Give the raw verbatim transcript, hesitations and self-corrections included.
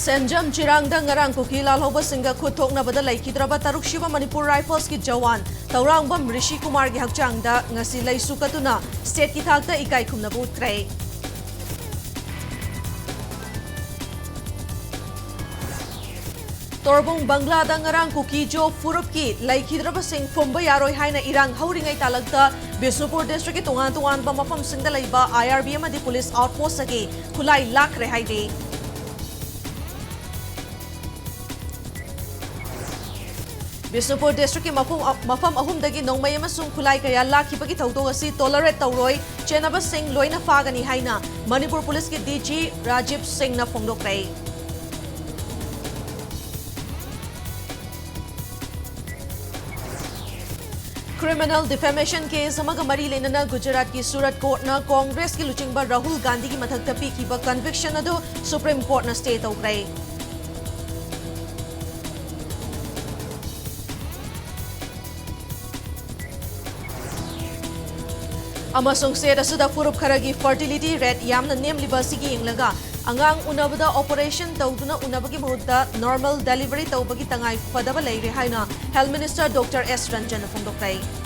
ꯁꯦꯟꯖꯝ ꯆꯤꯔꯥꯡꯗ ꯉꯔꯥꯡ ꯀꯨꯀꯤ ꯂꯥꯜꯍꯧꯕꯁꯤꯡꯒ ꯈꯨꯠ ꯊꯣꯛꯅꯕꯗ ꯂꯩꯈꯤꯗ꯭ꯔꯕ ꯇꯔꯨꯛ ꯁꯨꯕ ꯃꯅꯤꯄꯨꯔ ꯔꯥꯏꯐꯜꯁꯀꯤ ꯖꯋꯥꯟ ꯇꯧꯔꯥꯡꯕꯝ ꯔꯤꯁꯤ ꯀꯨꯃꯥꯔꯒꯤ ꯍꯛꯆꯥꯡꯗ ꯉꯁꯤ ꯂꯩꯁꯨ ꯀꯠꯇꯨꯅ ꯁ꯭ꯇꯦꯠꯀꯤ ꯊꯥꯛꯇ ꯏꯀꯥꯏ ꯈꯨꯝꯅꯕ ꯎꯠꯈ꯭ꯔꯦ꯫ ꯇꯣꯔꯕꯨꯡ ꯕꯪꯒ꯭ꯂꯥꯗ ꯉꯔꯥꯡ ꯀꯨꯀꯤ ꯖꯣ ꯐꯨꯔꯨꯞꯀꯤ ꯂꯩꯈꯤꯗ꯭ꯔꯕꯁꯤꯡ ꯐꯨꯝꯕ ꯌꯥꯔꯣꯏ ꯍꯥꯏꯅ ꯏꯔꯥꯡ ꯍꯧꯔꯤꯉꯩ ꯇꯥꯂꯛꯇ ꯕꯤꯁꯅꯨꯄꯨꯔ ꯗꯤꯁꯇ꯭ꯔꯤꯛꯀꯤ ꯇꯣꯉꯥꯟ ꯇꯣꯉꯥꯟꯕ ꯃꯐꯝꯁꯤꯡꯗ ꯂꯩꯕ ꯑꯥꯏ ꯑꯥꯔ ꯕꯤ ꯑꯃꯗꯤ ꯄꯨꯂꯤꯁ ꯑꯥꯎꯠꯄꯣꯁꯇꯒꯤ ꯈꯨꯠꯂꯥꯏ ꯂꯥꯛꯈ꯭ꯔꯦ ꯍꯥꯏꯔꯤ꯫ ꯕꯤꯁꯅꯨꯄꯨꯔ ꯗꯤꯁꯇ꯭ꯔꯤꯛꯀꯤ ꯃꯐꯝ, ꯃꯐꯝ ꯑꯍꯨꯝꯗꯒꯤ ꯅꯣꯡꯃꯩ ꯑꯃꯁꯨꯡ ꯈꯨꯠꯂꯥꯏ ꯀꯌꯥ ꯂꯥꯛꯈꯤꯕꯒꯤ ꯊꯧꯗꯣꯛ ꯑꯁꯤ ꯇꯣꯂꯔꯦꯠ ꯇꯧꯔꯣꯏ, ꯆꯦꯟꯅꯕꯁꯤꯡ ꯂꯣꯏꯅ ꯐꯥꯒꯅꯤ ꯍꯥꯏꯅ ꯃꯅꯤꯄꯨꯔ ꯄꯨꯂꯤꯁꯀꯤ ꯗꯤ ꯖꯤ ꯔꯥꯖꯤꯕ ꯁꯤꯡꯅ ꯐꯣꯡꯗꯣꯛꯈ꯭ꯔꯦ꯫ ꯀ꯭ꯔꯤꯃꯤꯅꯦꯜ ꯗꯤꯐꯦꯃꯦꯁꯟ ꯀꯦꯁ ꯑꯃꯒ ꯃꯔꯤ ꯂꯩꯅꯅ ꯒꯨꯖꯔꯥꯠꯀꯤ ꯁꯨꯔꯠ ꯀꯣꯔꯠꯅ ꯀꯣꯡꯒ꯭ꯔꯦꯁꯀꯤ ꯂꯨꯆꯤꯡꯕ ꯔꯥꯍꯨꯜ ꯒꯥꯟꯙꯤꯒꯤ ꯃꯊꯛꯇ ꯄꯤꯈꯤꯕ ꯀꯟꯚꯤꯛꯁꯟ ꯑꯗꯨ ꯁꯨꯄ꯭ꯔꯤꯝ ꯀꯣꯔꯠꯅ ꯁ꯭ꯇꯦ ꯇꯧꯈ꯭ꯔꯦ꯫ ꯑꯃꯁꯨꯡ ꯁ꯭ꯇꯦꯠ ꯑꯁꯤꯗ ꯐꯨꯔꯨꯞ ꯈꯔꯒꯤ ꯐꯔꯇꯤꯂꯤꯇꯤ ꯔꯦꯠ ꯌꯥꯝꯅ ꯅꯦꯝꯂꯤꯕ ꯑꯁꯤꯒꯤ ꯌꯦꯡꯂꯒ ꯑꯉꯥꯡ ꯎꯅꯕꯗ ꯑꯣꯄꯔꯦꯁꯟ ꯇꯧꯗꯨꯅ ꯎꯅꯕꯒꯤ ꯃꯍꯨꯠꯇ ꯅꯣꯔꯃꯦꯜ ꯗꯦꯂꯤꯚꯔꯤ ꯇꯧꯕꯒꯤ ꯇꯉꯥꯏ ꯐꯗꯕ ꯂꯩꯔꯦ ꯍꯥꯏꯅ ꯍꯦꯜꯊ ꯃꯤꯅꯤꯁꯇꯔ ꯗꯣꯛꯇꯔ ꯑꯦꯁ ꯔꯟꯖꯟꯅ ꯐꯣꯡꯗꯣꯛꯈ꯭ꯔꯦ꯫